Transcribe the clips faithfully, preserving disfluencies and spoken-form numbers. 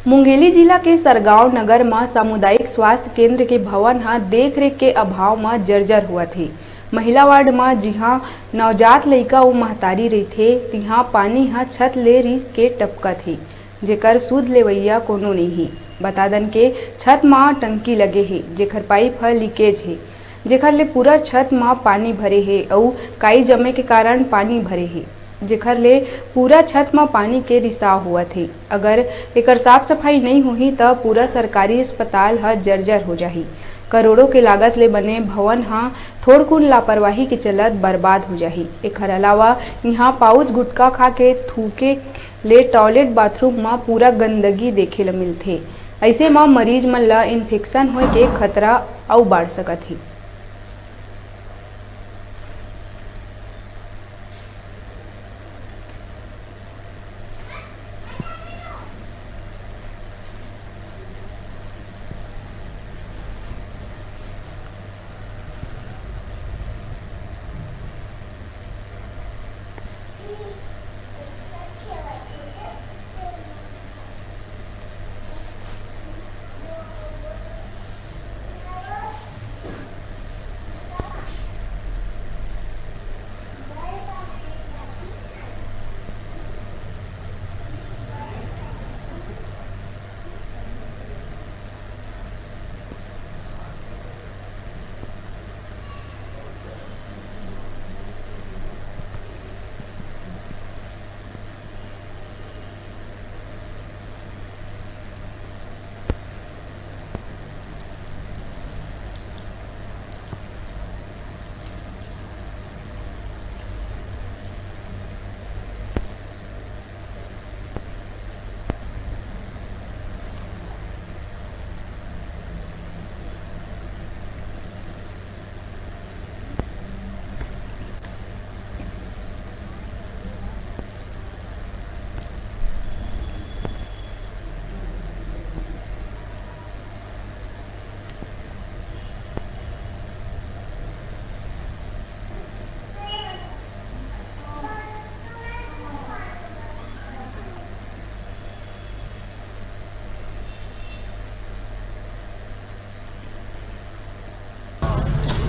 मुंगेली जिला के सरगांव नगर म सामुदायिक स्वास्थ्य केंद्र के भवन ह देख-रेख के अभाव म जर्जर होवत हे। महिला वार्ड म जिहां नवजात लइका अउ महतारी रहिथे, तिहां पानी ह छत ले रिस के टपकत हे, जेकर सुध लेवइया कोनो नइ हे। बता दन के छत म टंकी लगे हे, जेखर पाइप ह लीकेज हे, जेखर ले पूरा छत म पानी भरे हे अउ काई जमे के कारण पानी भरे हे, जेखर ले पूरा छत म पानी के रिसाव होवत हे। अगर एकर साफ सफाई नइ होही, त पूरा सरकारी अस्पताल ह जर्जर हो जाही। करोड़ों के लागत ले बने भवन ह थोड़कुन लापरवाही के चलत बर्बाद हो जाही। एखर अलावा इहां पाउच गुटखा खा के थूके ले टॉयलेट बाथरूम म पूरा गंदगी देखे ल मिलथे। अइसे म मरीज मन ल इन्फेक्शन होए के खतरा अउ बाढ़ सकत हे।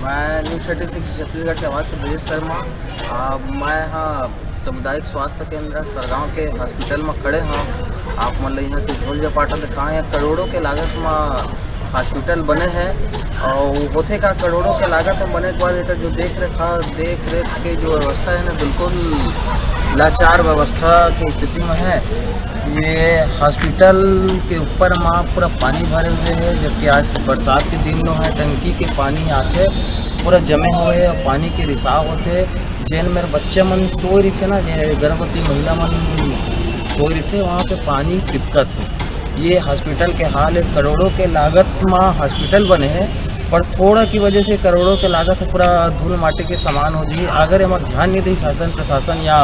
मैं न्यूज़ थर्टी सिक्स छत्तीसगढ़ के आवाज़ से ब्रजेश शर्मा। आ, मैं हाँ सामुदायिक स्वास्थ्य केंद्र सरगांव के हॉस्पिटल में खड़े हाँ। आप मन ल यहाँ के झोल झपाटा दिखाए हैं, करोड़ों के लागत में हॉस्पिटल बने हैं। और होथे का, करोड़ों के लागत में बने के बाद एकर जो देख रेखा देख रेख के जो व्यवस्था है ना, बिल्कुल लाचार व्यवस्था की स्थिति में है। ये हॉस्पिटल के ऊपर मा पूरा पानी भरे हुए है, जबकि आज बरसात के दिन लो है, टंकी के पानी आथे, पूरा जमे हुए है, पानी के रिसाव होथे। जेन मेर बच्चे मन सोए रहिथे ना, जे गर्भवती महिला मन सोए रहिथे, वहाँ पे पानी टिपकत है। ये हॉस्पिटल के हाल है। करोड़ों के लागत मा हॉस्पिटल बने है, पर थोड़ा की वजह से करोड़ों के लागत ह पूरा धूल माटी के समान हो जाही। अगर एमा ध्यान नहीं दी शासन प्रशासन या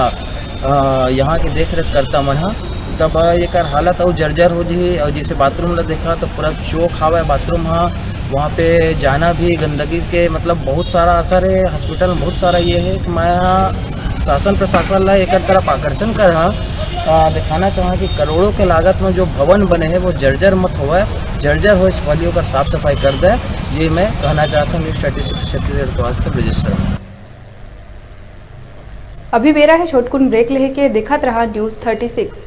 अ, यहाँ के देख रेख करता मन ह, तब एकर हालत अउ जर्जर हो जाही। और जैसे बाथरूम ला देखा तो पूरा चोक हावय बाथरूम ह, वहाँ पे जाना भी गंदगी के मतलब बहुत सारा असर है। हॉस्पिटल में बहुत सारा ये है कि मैं ह शासन प्रशासन ला एकर तरफ आकर्षण कर ह, अ, दिखाना चाहा कि करोड़ों के लागत में जो भवन बने हैं वो जर्जर मत होवय, जर्जर होए से पहले ओकर साफ सफाई कर दे। ये मैं कहना चाहता हूँ न्यूज़ थर्टी सिक्स छत्तीसगढ़ के वास्ते ब्रजेश शर्मा। अभी बेरा है छोटकुन ब्रेक लेहे के, देखत रहा न्यूज़ थर्टी सिक्स।